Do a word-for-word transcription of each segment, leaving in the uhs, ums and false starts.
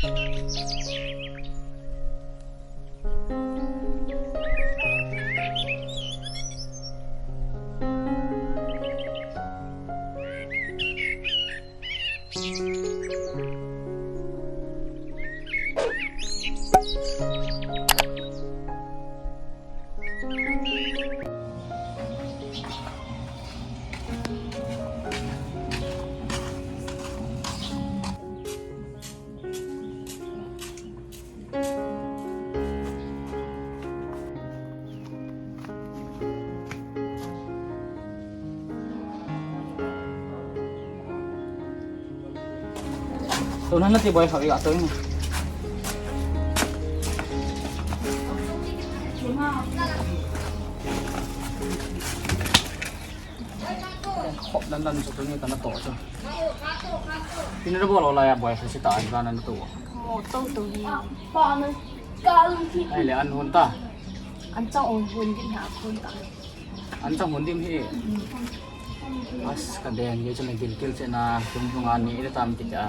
Tun han nati boi kha i ga tun. Khop nan nan chu tuni kana to chu. Pin na bol la ya boi kha si ta an na to. Mo to to hi. Pa na ka lu ki. Ai le an hun ta. An chang on hun din ha hun ta. An chang hun dim hi. As ka den ye chun gilkel chena tum tum ani ida tam ti ka.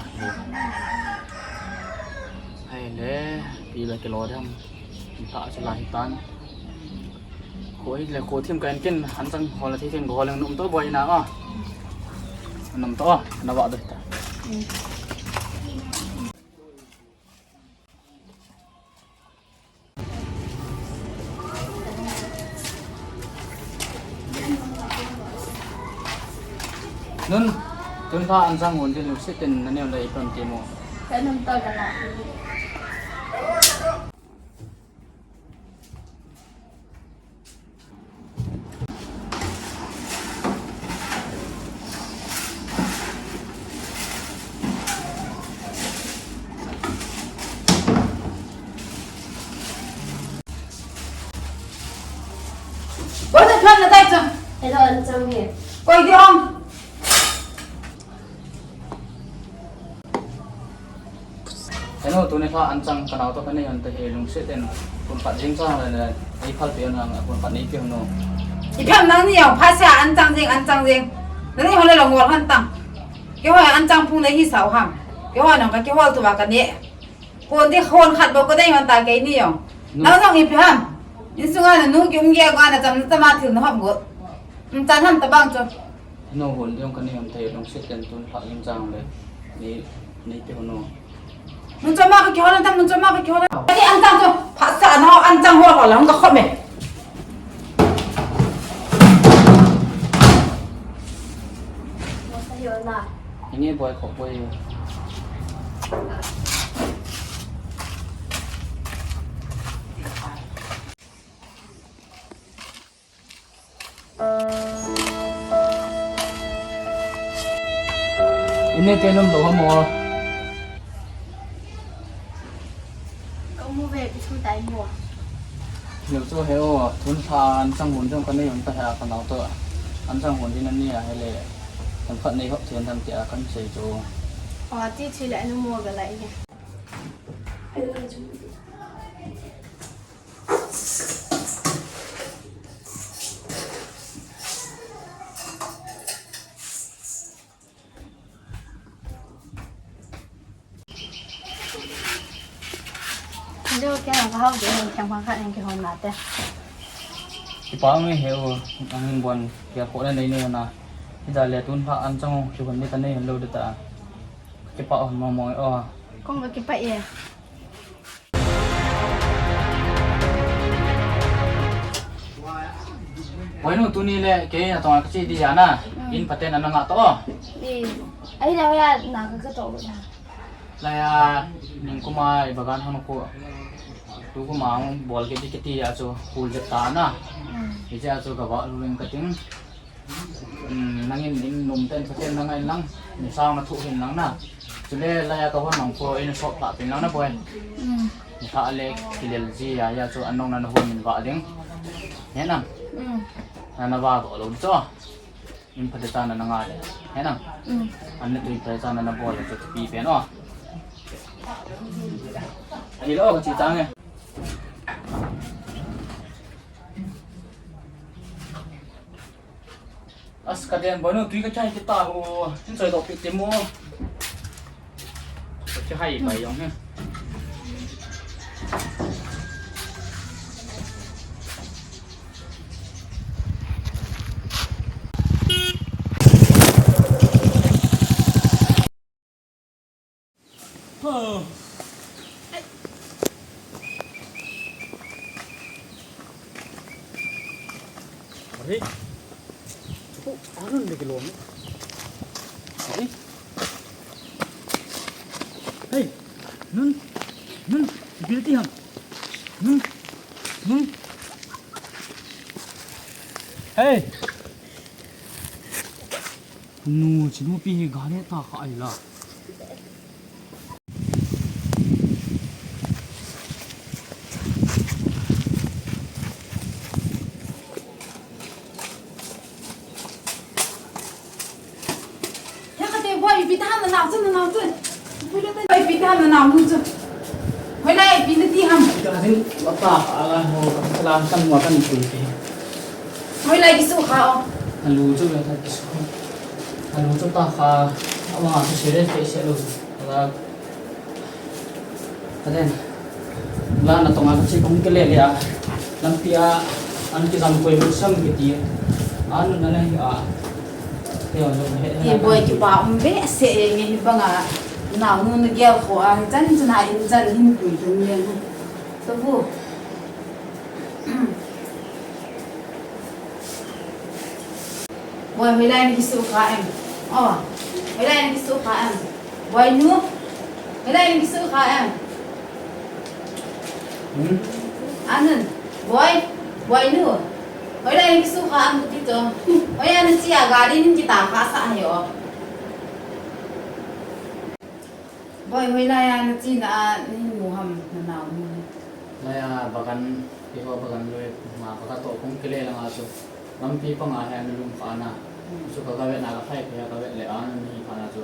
Hai le, pi la kilo dam. Pi pa chu la hi tan. Ko hi le ko thim kan kin an chang hol thi thim go leng num to boi na a. Num to na ba do ta. Nun, tun pha an chang hun din lungset in na neo le i ton ti mo. Ka nun to ka la. Koi de phan na tai chang. Hello, an chang he. Koi de om. Hello, tuni pha an chang ka nao to ka nei hon te hi lungset in tun phat jing chang le le ei phal pe na tun phat nei pe no. I pham nang ni yong pha sa an chang jing an chang jing. Na nei hon le long wal han tang. Keiho an chang phung le hi sao ham. Keiho nong ka kihol tu ba ka ne. Hon di hon khat bo ka nei hon ta kei ni yong. Nang jong i pham. In sunga na nu ki um ge ga na cham na chama thil na hom go. Um chan ham ta bang cho. No hol jong ka nei hon te lungset in tun phat jing chang le. Nei, nei pe no. Mun choma ka kihol an tang, mun choma ka kihol an. Ka ni an tang chu, phat sa na ho, an tang ho ka la, hung ka khom e. Inge boi kho boi. Ine te nom lou ham o. Ka mu ve pi thu tai mo. Lou chu he o, tun pha an chang hun jong ka nei hon ta ha ka nao to. An chang hun din an ni a he le. Kan phat nei hop thian dam ti a kan sei chu. O ti thi le nu mo ga lai. Hello, kya na kahau de, kya ma kha nang kihon na te. Kipa nge he o, ang bon kya ko na nei ne na. Ida le tun pha an chang kihon ni ta nei hello de ta. Kipa o mo mo o. Kong ka kipa e. Boinu tuni le kei na tonga kachi di jana. Mm. In paten ana nga to. Ni. Ai la ya na ka ka to na. La ya ning kuma i bagan hon ko. Tu kuma bol ke di kiti ya chu hul jet ta na. Mm. Ija chu ka ba lu ring ka ting. Um, nangin in num ten phaten nang in lang, ni sang na thu hin lang na. Chule la ya ka hon nang ko in sop la pin lang na boy. Mm. Ni kha le kilel ji ya ya chu anong na na hon min va ding. He na. Mm. Na na va go lo cho. In phaten ta na na nga le. He na. Mm. An ne tu in phaten ta na na bol le chu pi pen o. Ani lo ka chi ta nge. As ka den boinu tui ka chai kita ho. Chin choi do pi te mo. Kihai pai jong hi. Hey. Ko anun de kilom. Hey. Hey. Nun. Nun. Bilti ham. Nun. Nun. Hey. Nu, chi nupi hi gari ta kha ai la. He ka te boy, ipi ta ham na nau chu, na nau chu. Boy, ipi ta ham na nau nu chu. Hoilai, ipi nati ham. Ka jin, wa ta, ala ho, ka la kan wa kan pui te. Hoilai kisu kha o. Alu chu ya ta kisu. Alu chu ta kha, ama chu serious te se lo. Ala. Aden. La na tonga ka chi kong kele le a. Lampi a, an kijam koi mun sam kiti. An na na hi a. Te on lo he. He boy, kipa um behseh e nge hibanga. Naunu na gel kho a, hichan chan a in chan hin pui tun nge. Tabu. Boy, hoilai na kisu kha em. Oh. Hoilai na kisu kha em. Boy nu. Hoilai na kisu kha em. Hmm? Anun. Boy. Boy nu. Hoilai na kisu kha em ti to. Hoilai na chi a gari nin kita kha sa he o. Boy, hoilai a na chi na a nin mu ham na nau mu. Lai a bagan, iho bagan lui ma ka to kong kele lang a chu. Lampi panga hi ana lum kha na. Hmm. Chu ka, ka vet na ka khai phe ka vet le ana ni kha na chu.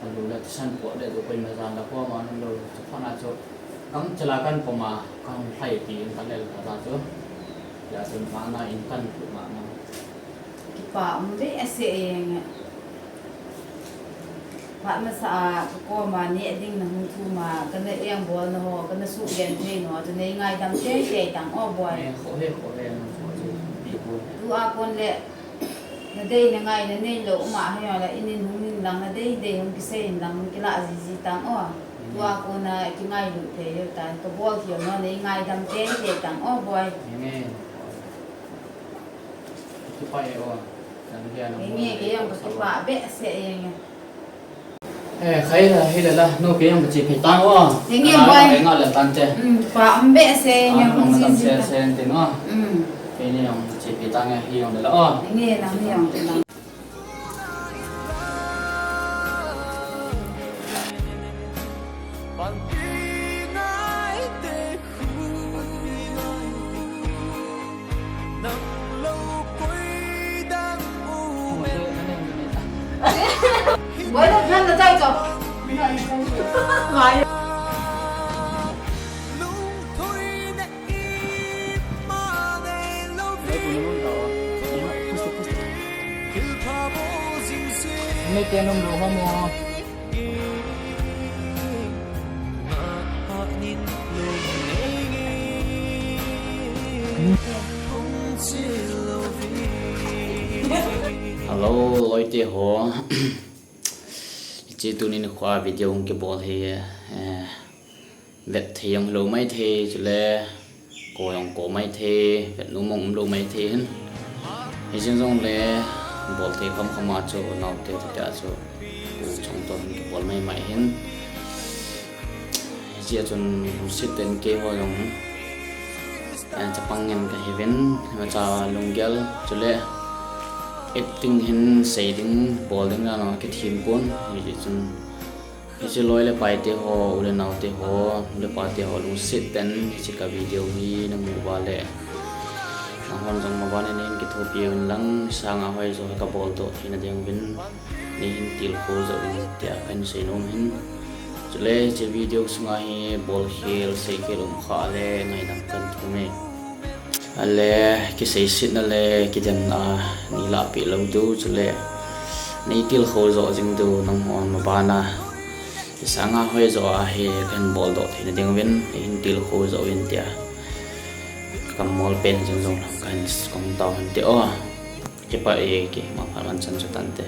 Ka lu la tisan po le chu koi ma jan la ko ma nun lo chu kha na chu. Kam chala kan po ma kan khai ti in ka le ka ta chu. Ya chu ma na in kan pu ma na. Kipa um behseh e nge. Phat masa a ka koma neh ding na hung thum a, kana engbolna ho, kana sugenthei na ho chu nei ngaidam teitei tang o boy. Eh, kho he, kho he, nang kho chu, ti ko. Tua kon le, na dei na ngai na neilou um a, hei la, in in hung in lang, na dei dei hung kisei in lang, hung kilah jiji tang o. Mm. Tua kona kingailut thei lou tan, ka bolkhel na ho nei ngaidam teitei tang o boy. Amen. Kipa e o. Nge, kei jong ka kipa behseh e nge. Eh, khai la, hi la la, nu kei jong ka che phei tang o. Nge, boy. Ngai la tan che. Hmm, pa um behseh e nge, ah, um jiji se, se tin o. Hmm. Kei ni jong ka che phei tang e, hi jong la o. Nge, nang ni jong la. Nei te nom lou ham o. Hello, loi te ho. Hiche tuni nikho a video hung kibol hi, eh, vet thei jong lou mai thei, chule ko jong ko mai thei, vet nom jong um lou mai thei hin. Hijeng jongle bol thei kham kham a chu naote te tia chu pu chong to hin kibol mai mai hin. Hiche a chun lungset ten keiho jong, eh, chapang ngen kahiuvin, imacha lunggel, chule acting hin sei ding, bol ding jong kithem pon, hijeh chun Hiche loi le pai te ho, u le nao te ho, nu le pa te ho lungset ten hiche ka video hi na mu uva le, nanghon jong maban in nei hin kithopi uvin lang, sanga hoi jo ka bol doh theina ding uvin, nei hin tilkhou jo uvin tia kahin sei nom hin. Chule hiche video sunga hi bolkhel, seikhel um kha le ngaidam kahin thum e. Ale, kiseisetna le kidemna nei lahpeh lou diu, chule nei tilkhou jo jing diu, nanghon mabana Sanga hoi jo a hi kahin bol doh theina ding uvin, hin tilkhou jo uvin tia. Ka mol pen jong jong kahin kong tao hin te o. Kipa e, kei ma phat man chan chu tante.